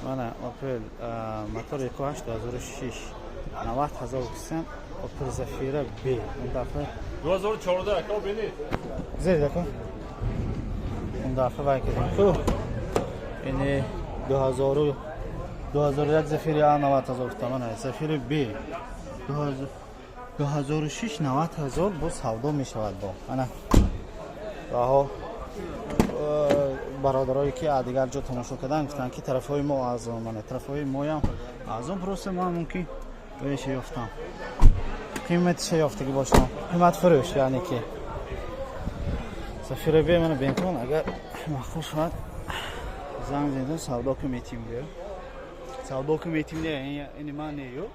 Мана Opel мотор 1.8 2006 90 000 гуфтан. Opel Zafira B он дафъа 2014 ака бинед. Зер ака. Он дафъа вай кардем. Хуб. Ини 2000 2001 Zafira A 90 000 гуфтам. Мана Zafira B 2006 90 000 бо савдо мешавад бо. Ана раҳо бародарое ки аз дигар ҷо тамошо кардан гуфтанд ки тарафҳои мо арзон, мана тарафҳои моям арзон, просто ман мумкин ояша ёфтам, қиматиша ёфтагӣ бошам, қимат фурӯш, яъне ки Зафира бе мана бентон, агар маъқул шавад занг зедон, савдо ки метим, гӯ савдо ки метим, не ини ман не ё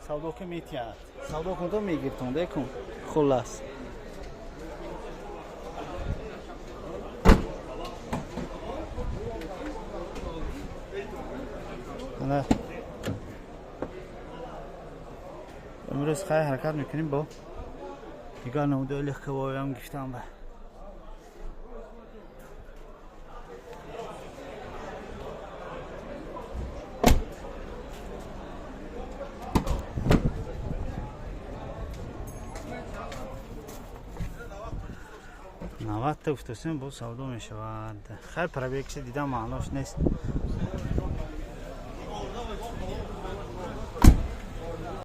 савдо ки метиҳад, савдо кунто мегиртон декун. Хуллас ана имрӯз хай ҳаракат мекунем бо дигар намудои легковоям гифтам ба 90 та гуфтасем, бо савдо мешавад. Хай пробегша дидам, маънош нест.